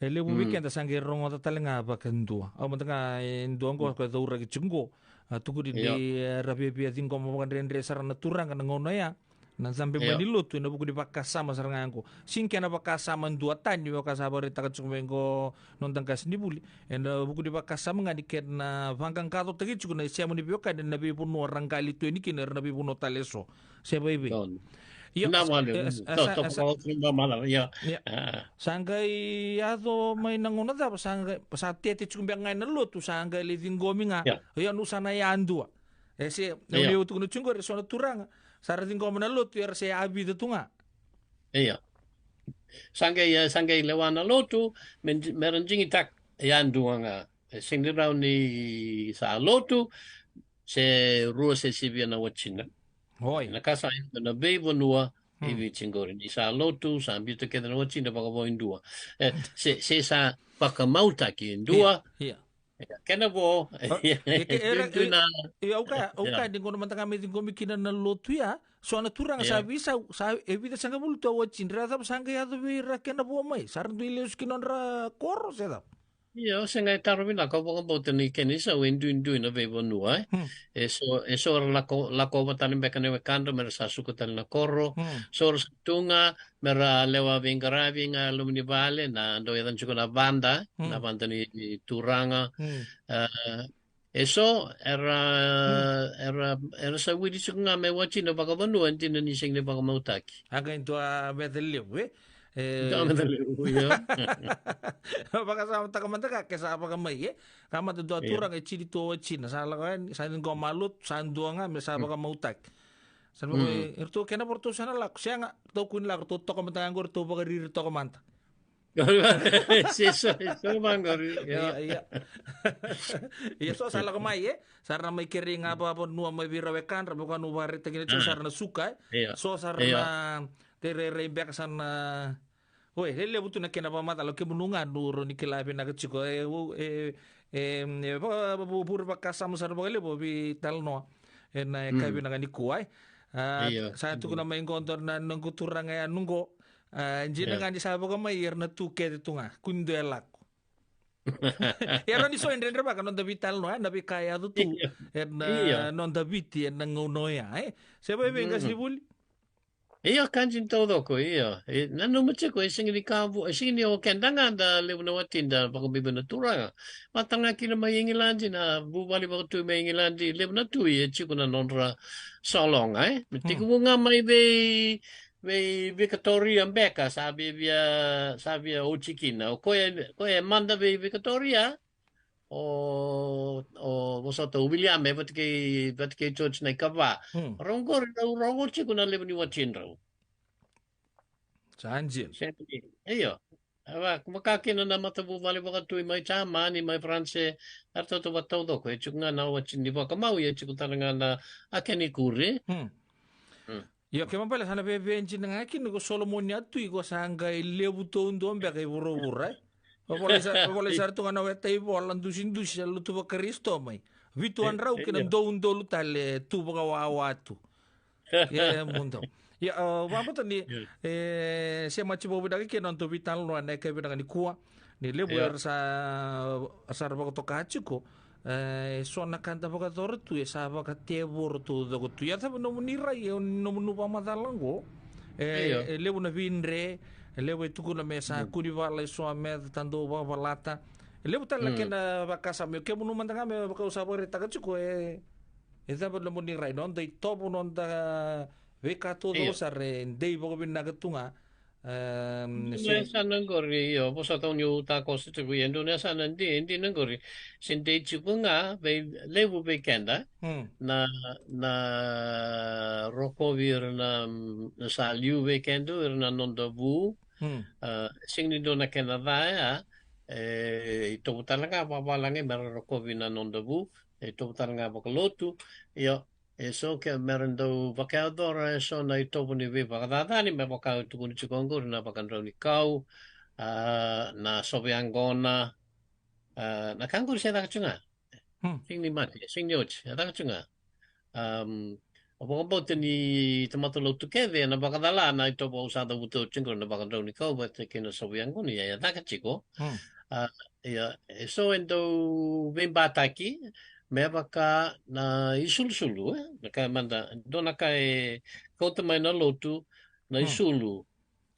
E levu vei keda sa qai rogoca tale ga vakadua. Au mada ga e dua qo, ko e cauraki tiko qo. A tukuni ni, e, ra via, via ciqoma vakadredre sara na turaga na gauna ya. Na cabe mai ni lotu, ena vuku ni vakasama sara ga qo. Sega ni kena vakasama duatani, vakasama vakaraitaka tiko mai qo noda qasenivuli. Ena vuku ni vakasama ga ni kena vaqaqacotaki tiko na isema ni veiwekani ena veivanua ra qali tu yani kina, era na veivanua tale eso. Se vaivei. Io, sa qai yaco mai na gauna cava, sa qai, sa tete tiko beka ga ena lotu, sa qai lai ciqomi ga. Io, nu sa na yadua. E se, na, io, au tukuna tiko qori, so na turaga sa ra ciqoma na lotu, era se yavica tu ga. Io. Sa qai, sa qai lewa na lotu, me, me ra digitaka yadua ga. E sega ni rawa ni sa lotu, se rua se sivia na watina. Oi. Na ka sa yaco ena veivanua, e Viti qori. Ni sa lotu, sa biuta kece na watina vakavo e dua. E, se, se sa vakamautaki e dua. Io, io. Kena vo. E ke- era- Duidui na. E, au kaya, au kaya, ni gauna mada ga me ciqomi kina na lotu ya, so na turaga sa veisau, sa e vica sagavulu tu a watching, ra cava sa qai yaco vei ira kena vo mai, sa ra dui lesu ki nodra koro se cava? Ia, o se qai taro vinaka, au vakabauta ni kena isau e duidui na veivanua, e. Hmm. E so, e so ra lako, lakova tale beka na wekadra, me ra sa suka tale na koro, hmm, so ra sa tu ga, me ra lewa veiqaravi ga e loma ni vale, na dau yaca tiko na vada, hmm, na vada ni, ni turaga. Hmm. E, e so, era, hmm, era, era sa wili tiko ga me watching vakavanua, e dina ni sega ni vakamautaki. A qai dua meca levu, e? E, dua meca levu, ia. Vakasamataka mada ga ke sa vakamai, e? Ka mada dua, ia, turaga e tini tu o watching, sa lako yani, sa ni qo malut, sa dua ga me sa, hmm, vakamautaki. Sa ni vaka, hmm, e, eratou kena vo ratou sa na lako, sega, ratou kua ni lako, ratou toka mada ga qori, ratou vakariri toka mada. Se so, se so vaqori, ia. Ia, ia. Ia, so sa lako mai, e? Sa ra na mai kerei ga vakavanua mai vei ira wekadra, me vaka niu vakaraitaka kina tiko, hmm, sa ra na suka, e? Ia. So sa ra, ia, na tererei beka sa na. Oi, e levu tu na kena vakamacala, kemunu ga nu rawa ni kila vinaka tiko, e, e, e, e, vaka, vu-, vuri vakasama sara vakalevu veitalanoa ena, e, hmm, yakavi ga nikua, e. A, ia, sa tukuna mai qo dua na noqu turaga ya noqu. A, dina, ia, ga ni sa vakamai, era na tu kece tu ga, kua ni dua e lako. Era ni so e dredrevaka noda veitalanoa, e, na veika e yaco tu, ia, ena, ia, noda Viti ena gauna oya, e. Se vei, vei, hmm, qasenivuli. Ia, ka dina taucoko, ia. E, nanuma tiko, e sega ni ka vu-, e sega ni o keda ga da levu na watida vakabibi na turaga. Vata ga kina mai Igiladi, na vuvale vakatui mai Igiladi, levu na tui e tiko na nodra sologa, e? Me, hmm, tekivu ga mai vei, vei Victoria beka, sa via, via, sa via oti kina. O koya, koya e mada vei Victoria, o, o vosota, o William, e vata kei, vata kei George na ikava. Hmm. Rau qori, rau, rau qori tiko na levu ni watidrau. Sa dina. Sega ni, io. A, va, vaka kina na matavuvale vakatui mai Jamani, mai Faranse, eratou tauva taucoko, e tiko ga na wati ni vakamau, e tiko tale ga na, a, kena ikuri. Hmm. Hmm. Io, kena ibalebale sa na veve dina ga kina ko Solomoni a tui, ko sa qai levu taudua beka i vuravura, e. Vavolai sa-, vavolai sara tu ga na weta ivola dusidusi, sa lotu vaKarisito mai. Vitu, e, wadrau, e, kina, io, udolu tale tu vakawawa tu. Ia, e, mudu. Ia, a, vakabauta ni, io, e, se mati vakavinaka kina na noda veitalanoa ena yakavi vinaka nikua. Ni levu, io, era sa, sa ra vakatoka tiko. E, so na ka da vakayacora tu, e sa vakatevoro taucoko tu. Ia cava nomuni rai, e, nomuni vakamacala oqo? E, io, e levu na veidre, e levu e tukuna me sa, mm, kua ni vala e so, me da dau vakavalata. E levu tale na, mm, kena vakasama, o kemunu mada ga me vaka au sa vakaraitaka tiko, e, e cava nomuni rai, noda itovo, noda veika taucoko, io, sara e dei vakavinaka tu ga. Em, dua na yasana qori, io, vosota, au niu takoso tiko, ia, dua na yasana di-, dina qori. Se dei tiko ga vei, levu vei keda, hmm, na, na rokovi ira na, na sa liu vei keda, ira na noda vu. Hmm. A, sega ni dua na kena ca ya, e, itovo tale ga vakavalagi me ra rokovi na noda vu, itovo tale ga vakalotu. Io, e so ke me ra dau vakayacora e so na itovo ni veivakacacani, me vaka e tukuni tiko qori, na vakadraunikau, a, na sova yaqona, a, na ka qori se caka tiko ga. Hmm. Sega ni mate, sega ni oti, e caka tiko ga. Am, au vakabauta ni tamata lotu kece ena vakacala na itovo au sa cavuta oti qori, na vakadraunikau vata kei na sova yaqona, ia, e caka tiko. Hmm. A, ia, e so e dau veibataki me vaka na isulusulu, e? Na ka mada, dua na ka e kauta mai na lotu, na, hmm, isulu.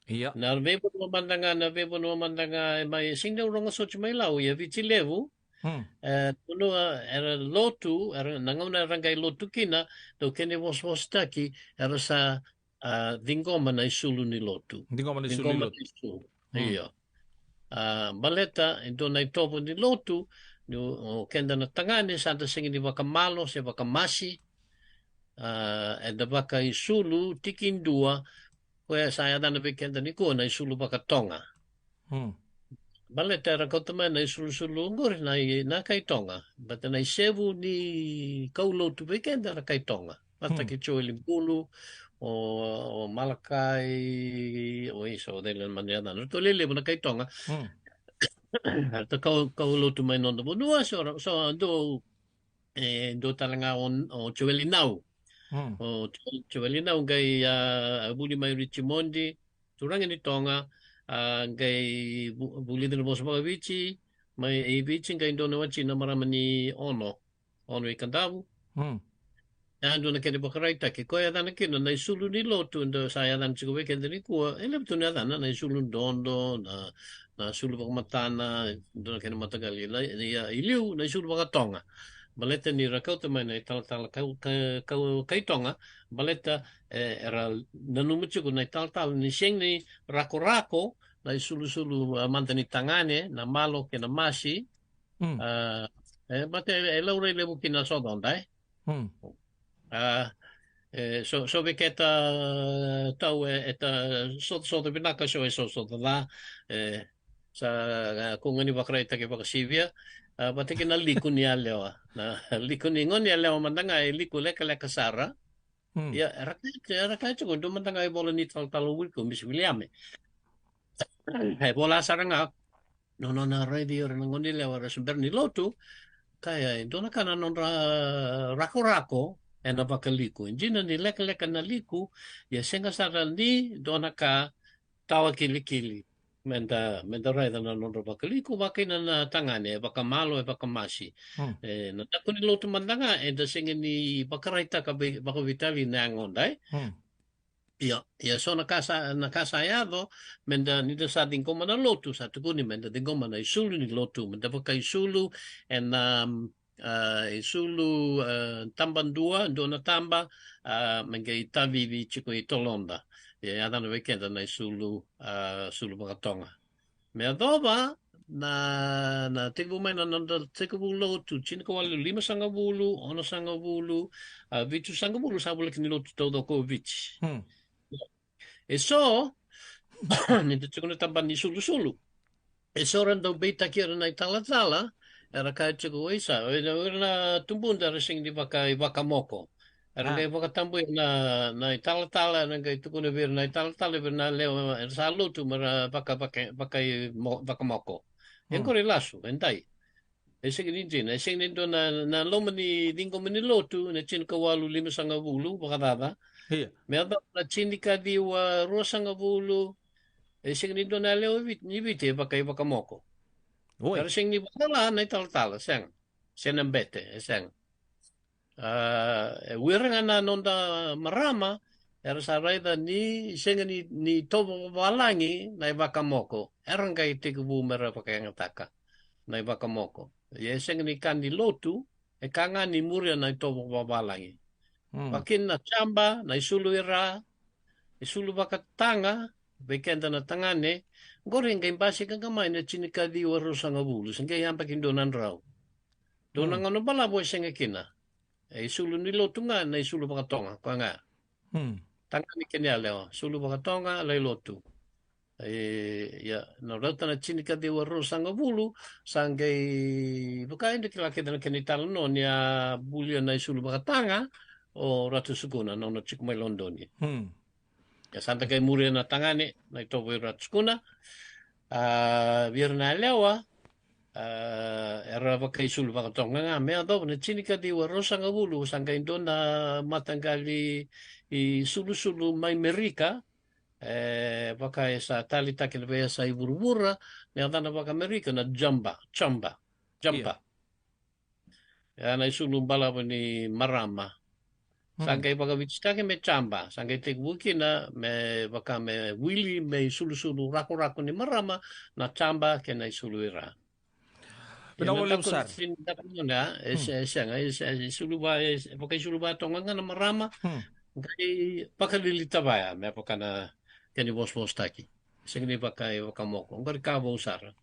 Ia. Na veivanua mada ga, na veivanua mada ga e mai, e sega ni dau rogo soti mai Lau, ia Viti Levu. Hmm. E, vanua era lotu, era, na gauna era qai lotu kina, dau kena ivosavosataki, era sa, a, ciqoma na isulu ni lotu. Ciqoma na isulu ni lotu. Ciqoma na isulu. Hmm. Io. A, baleta e dua na itovo ni lotu, ni o, o keda na tagane sa da sega ni vakamalo se vakamasi, a, eda vakaisulu tikidua, koya sa yacana vei keda nikua na isulu vakaToga. Hmm. Baleta era kauta mai na isulusulu qori na i-, na kai Toga. Baleta na isevu ni kaulotu vei keda era kai Toga. Vata, hmm, kei Joeli Bulu, o, o Malakai, o isa, o cei le mada na yacana. Ratou lewe levu na kai Toga. Hmm. Era ta kau, kau lotu mai noda vanua, so, so dou, e, dou tale ga o, o Joeli Nau. Hmm. O Jo-, Joeli Nau qai, a, vuli mai Richmond, turaga ni Toga, a, qai vu-, vulici na vosa vakaViti, mai i Viti qai dua na watina marama ni Ono, Ono i Kadavu. Hmm. E a dua na kena vakaraitaki, koya e yacana kina na isulu ni lotu, dou sa yacana tiko vei keda nikua, e levu tu na yacana, na isulu dodo, na, na isulu vakamatana, dua na kena mataqali, na, ia, i liu, na isulu vakaToga. Baleta ni ra kauta mai na italatala kau, ka-, kau, kai Toga, baleta, e, era nanuma tiko na italatala ni sega ni rakorako na isulusulu, a, mada ni tagane, na malo kei na masi. Hmm. A, e, baleta e, e laurai levu kina na socoda, e. Hmm. A, e, so, so vei keda tau, e, e ta socosoco vinaka, so e socosoco ca, e, sa, a, ko ga ni vakaraitaki vakasivia, a, vata kei na liku ni yalewa. Na liku ni gone yalewa mada ga e liku lekaleka sara. Hmm. Ia, era kaya, era kaya tiko, dua mada ga e vola ni talatala o William, Misi Viliame. E vola sara ga, no, nona raici ira na gone yalewa era se bera ni lotu, kaya, e dua na ka na nodra rakorako ena vakaliku. E dina ni lekaleka na liku, ia sega sara ni dua na ka tawa kilikili. Meda, meda raica na nodra vakaliku, vaka kina na tagane, e vakamalo, e vakamasi. Hmm. E, na daku ni lotu mada ga, eda sega ni vakaraitaka vei, vakaveitalia na yagoda, e? Hmm. Ia, ia so na ka sa, na ka sa yaco, meda, nida sa ciqoma na lotu, sa tukuni meda ciqoma na isulu ni lotu, meda vakaisulu, ena, um, a, isulu, a, taba dua, dua na taba, a, me qai tavivi tiko i toloda. Ia, yacana vei keda na isulu, a, sulu vakaToga. Me yacova na, na tekivu mai na, na, na tekivu lotu, tinikawalu limasagavulu, onosagavulu, a, vitusagavulu, sa voleka ni lotu taucoko o Viti. Hmm. E so, ni da tiko na taba ni sulusulu. E so ra dau beitaki ira na italatala, era kaya tiko, o isa, o ira, o ira na tubuda era sega ni vaka, i vakamoko. Era qai vakatabui na, na italatala, era qai tukuna vei ira na italatala, vei ira na lewe, era sa lotu, me ra vaka, vaka, vaka, i mo-, vakamoko. E qori lasu, e dai. E sega ni dina, e sega ni dua na, na loma ni ciqoma ni lotu, na tinikawalu limasagavulu, vakacaca. Ia. Me yacova na tinikaciwa ruasagavulu, e sega ni dua na yalewa Viti, ni Viti, e vaka, i vakamoko. Oi. Era sega ni vakacala na italatala, sega. Se na bete, e sega. A, e o ira ga na noda marama, era sa raica ni sega ni, ni tovo vavalagi na i vakamoko. Era qai tekivu me ra vakayagataka na i vakamoko. Ia e sega ni ka ni lotu, e ka ga ni muria na i tovo vavalagi. Hmm. Vaka kina na jaba, na isulu i ra, isulu vakataga, vei keda na tagane, qori qai basika ga mai na tinikaciwa ruasagavulu, se qai yabaki dua na drau. Dua na gauna balavu e sega kina. E isulu ni lotu ga, na isulu vakaToga, koya ga. Hmm. Tagane kei na yalewa, sulu vakaToga, lai lotu. E, ia, na rauta na tinikaciwa ruasagavulu, sa qai, vaka eda kila kece na kena italanoa ni a bulia na isulu vakataga o Ratu Sukuna, na nona tiko mai Lodoni. Hmm. Ia sa da qai muria na tagane, na i tovo i Ratu Sukuna, a, vei ira na yalewa, a, era vakaisulu vakaToga ga, me yacova na tinikaciwa ruasagavulu, sa qai dua na mataqali isulusulu mai Merika, e, vaka e sa taleitaki ena veiyasai vuravura, na yacana vakaAmerika na jamba, jamba, jamba. Ia. E a na isulu balavu ni marama. Sa qai vakavititaki me jamba, sa qai tekivu kina me vaka me wili me isulusulu rakorako ni marama, na jamba kei na isulu i ra. Vinaka vakalevu sara. Ia, na daku ni, e se-, e sega, e se-, e sulu va, e se-, vakaisulu vaToga ga na marama, qai vakalili tavaya, me vaka na kena ivosavosataki. Sega ni vaka i vakamoko. Qori ka vou sara.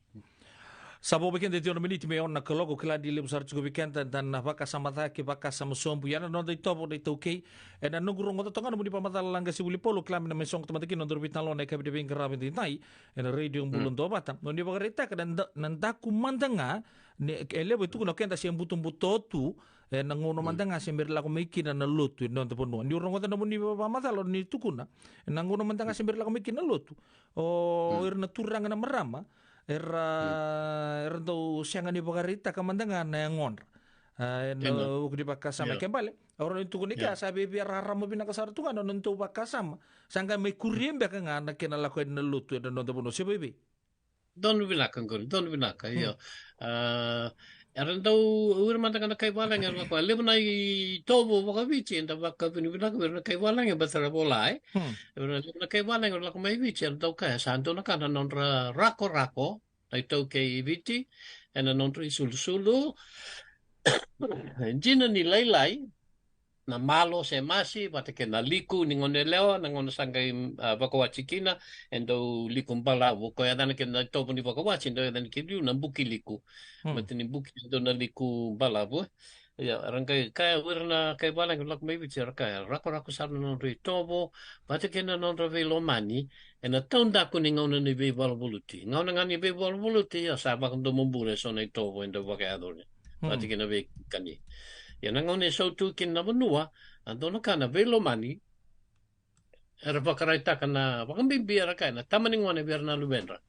Sa vo vei keda e ciwa na miniti me ono na kaloko, kila ni levu sara tiko vei keda, da na vakasama cake, vakasama sobu. Ia na noda itovo na iTaukei. Ena noqu rogoca toka ga na nomuni vakamacala, Laqase Wilipolo, kila me na mai sogo tamata kina na nodaru veitalanoa ena yakavi ni veiqaravi edaidai ena Radio Bula Duavata. Nomuni vakaraitaka na da-, na daku mada ga, ni, e levu e tukuna o keda se butobuto tu, ena gauna mada ga se bera lako mai kina na lotu ena noda vanua. Niu rogoca na nomuni vakamacala, ni tukuna, ena gauna mada ga se bera lako mai kina na lotu, o ira na turaga na marama, Era, era dau sega ni vakaraitaka mada ga na yagodra. A, ena vuku ni vakasama, ke bale. Au rau ni tukuni ke sa via rarama vinaka sara tu ga na nodatou vakasama. Sa qai mai kuria beka ga na kena lako yani na lotu ena noda vanua se vei vei. Donu vinaka qori, donu vinaka, io. A, era dau, o ira mada ga na kai valagi era lako, levu na itovo vakaviti, eda vakavinavinaka vei ira na kai valagi, baleta era vola, e. Era levu na kai valagi era lako mai Viti, era dau kaya, sa dua na ka na nodra rakorako na iTaukei i Viti, ena nodra isulusulu. Dina ni lailai na malo se masi, vata kei na liku ni gone yalewa, na gauna sa qai, a, vakawati kina, e dau liku balavu, ko yacana kina na itovo ni vakawati, e dau yacana kina liu na buki liku. Mata ni buki, e dau na liku balavu, e. Ia, era qai kaya, o ira na kai valagi lako mai Viti, era kaya, rakorako sara na nodra itovo, vata kei na nodra veilomani, ena taudaku ni gauna ni veivaluvaluti. Gauna ga ni veivaluvaluti, ia sa vakadomobula eso na itovo e dau vakayacori. Vata kei na veikani. Ia na gauna e sautu kina na vanua, a dua na ka na veilomani, era vakaraitaka na, vakabibi era kaya, na tama ni gone vei ira na luvedra.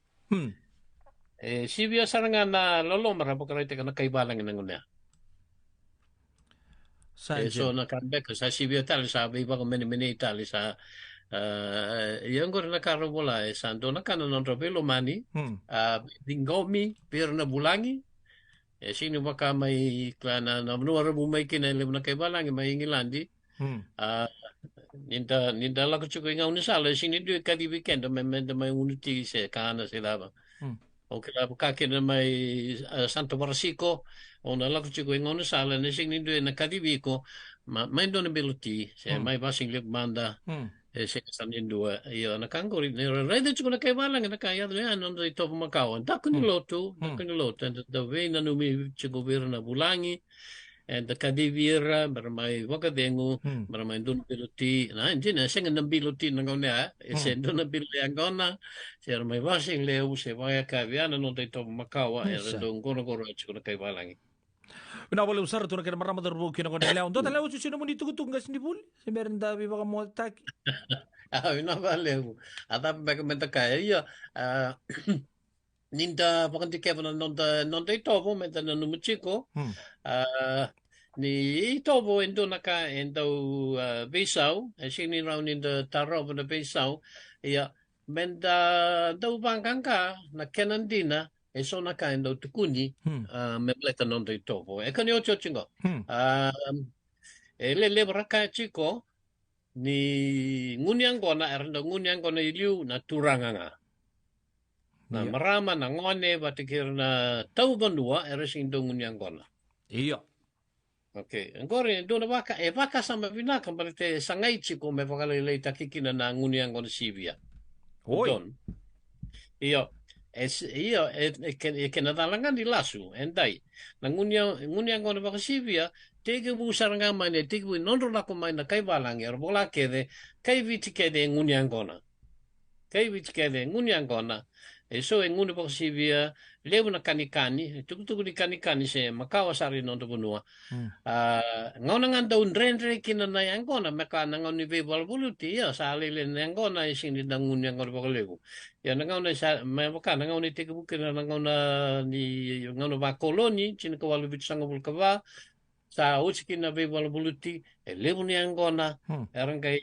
E sivia sara ga na loloma ra vakaraitaka na kai valagi na gauna ya. Sa e so na ka beka, sa sivia tale, sa veivakamenemenei tale, sa, a, ia qori na ka ra vola, e sa dua na ka na nodra veilomani, a, ciqomi vei ira na vulagi, e sini vaka mai, ka na, na vanua ra vu mai kina e levu na kai valagi mai Igiladi. A, ni da, ni da lako tiko i gaunisala, e sini dua e kacivi keda me, me da mai gunu ti se kana se cava. O kila vaka kina mai, a, Santa Farasiko, o na lako tiko i gaunisala, na sini dua e na kacivi iko, ma, mai dua na bilo ti, se mai vasigalevu mada, e sega sara ni dua, ia na ka qori, ni ra raica tiko na kai valagi, na ka yaco ya, na noda itovo makawa, daku ni lotu, daku ni lotu, eda dau veinanumi tiko vei ira na vulagi, eda kacivi ira, me ra mai vakacegu, me ra mai dua na bilo ti, na, dina, e sega na bilo ti na gauna ya, e se dua na bilo yaqona, se ra mai vasigalevu, se vakayakavi, ya na noda itovo makawa, era dau qoroqoro tiko na kai valagi. Vinaka vakalevu sara tu na kena marama, cauravou kei na gone yalewa. Dua tale au susu na muni tukutuku qasi ni vuli, se me ra da veivakamocataki. A, vinaka vakalevu. A cava beka me da kaya, ia, a, ni da vakadikeva na noda, noda itovo, me da nanuma tiko. A, ni itovo e dua na ka e dau, a, veisau, e sega ni rawa ni da tarova na veisau. Ia, me da dau vaqaqa na kena dina, e so na ka e dau tukuni, a, me baleta na noda itovo. E ka ni otioti qo. A, e lelevu ra kaya tiko ni gunu yaqona, era dau gunu yaqona i liu na turaga ga. Na marama, na gone, vata kei ira na tauvanua, era sega ni dau gunu yaqona. Io. Okei, qori e dua na vaka, e vakasama vinaka, baleta e sagai tiko me vakalailaitaki kina na gunu yaqona sivia. Oi. Io, e, io, e, e kena cala ga ni lasu, e dai. Na gunu ya, gunu yaqona vakasivia, tekivu sara ga mai na, tekivu e nodra lako mai na kai valagi, era vola kece, kai Viti kece e gunu yaqona. Kai Viti kece e gunu yaqona, e so e gunu vakasivia, levu na kanikani, e tukutuku ni kanikani se makawa sara i noda vanua. A, gauna ga dau dredre kina na yaqona, me ka na gauna ni veivaluvaluti, ia, sa lailai na yaqona, e sega ni da gunu yaqona vakalevu. Ia na gauna sa, me vaka, na gauna e tekivu kina na gauna ni, gauna vakoloni, tinikawalu vitusagavulu ka va, sa oti kina na veivaluvaluti, e levu ni yaqona, era qai,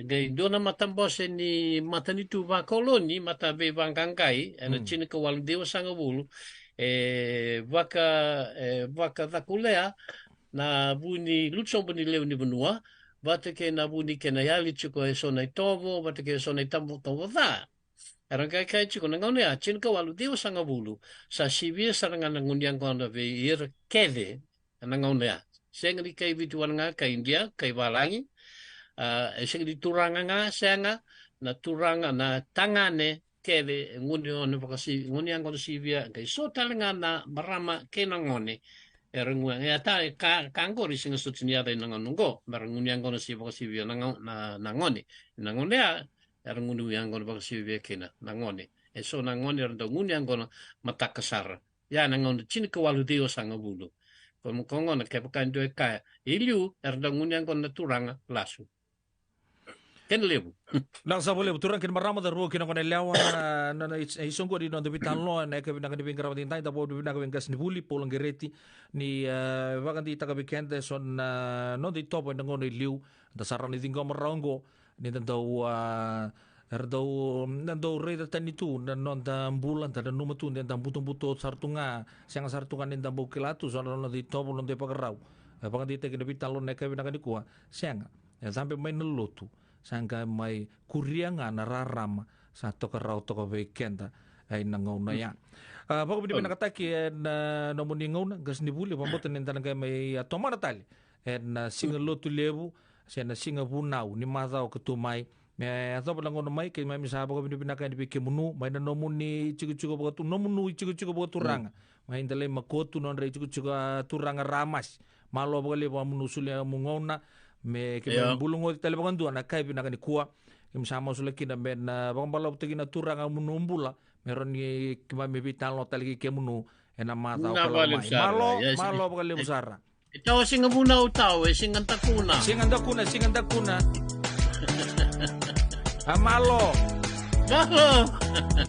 qai dua na matabose ni matanitu vakoloni, mata veivaqaqai, ena tinikawalu ciwasagavulu, e vaka, e vakacakulea na vu ni lutu sobu ni lewe ni vanua, vata kei na vu ni kena yali tiko e so na itovo, vata kei so na itovo ca. Era qai kaya tiko na gauna ya, tinikawalu ciwasagavulu, sa sivia sara ga na gunu yaqona vei ira kece, ena gauna ya. Sega ni kai Viti wale ga, kai Idia, kai valagi. A, e sega ni turaga ga, sega, na turaga, na tagane kece, e gunu yaqona vakasi-, gunu yaqona sivia, qai so tale ga na marama kei na gone. Era gunu, e a ta, e ka, ka qori sega soti ni yaco ena gauna qo, mera gunu yaqona se vakasivia na ga-, na, na gone. Na gauna ya, era gunu yaqona vakasivia kina na gone. E so na gone era dau gunu yaqona mataka sara. Ia na gauna tinikawalu ciwasagavulu. Ko, ko gona kevaka e dua e kaya, i liu, era dau gunu yaqona na turaga, lasu. Kena levu. Na sa valevu, turaga kei na marama, cauravou kei na goneyalewa, na, na, na, i, i soqoni ni noda veitalanoa, na yakavi vinaka ni veiqaravi edaidai, da vakavinavinaka vei qasenivuli Paula Qereti, ni, e, vakadeitaka vei keda eso na, noda itovo ena gauna e liu, da sa rawa ni ciqoma rawa oqo, ni da dau, a, era dau, da dau raica tani tu na noda bula, da nanuma tu, da butobuto sara tu ga, sega sara tu ga ni da bau kila tu, so na noda itovo, noda ivakarau. E vakadeitaki na veitalanoa na yakavi vinaka nikua, sega, e cabe mai na lotu, sa qai mai kuria ga na rarama sa toka rawa toka vei keda, e, ena gauna ya. A, vakavinavinakataki ena nomuni gauna, qasenivuli, vakabauta ni da na qai mai, a, tomana tale ena, a, siga Lotulevu, se na siga vunau ni macawa ka tu mai. Me yacova na gauna mai, keimami sa vakavinavinaka yani vei kemunu, mai na nomuni itikotiko vakatu, nomunu itikotiko vakaturaga. Mai Delai, Makotu, nodra itikotiko, a, turaga Ramasi. Malo vakalevu a munu solia mu gauna, me keimami bulugoci tale vakadua na yakavi vinaka nikua. Keimami sa masulaka kina me na vakabalavutaki na turaga a munu bula, me rawa ni keimami veitalanoa tale kei kemunu ena macawa ka lako mai. Malo, malo vakalevu sara. E tau e siga vunau tau, e siga dakuna. Siga dakuna, siga dakuna. A malo. Malo.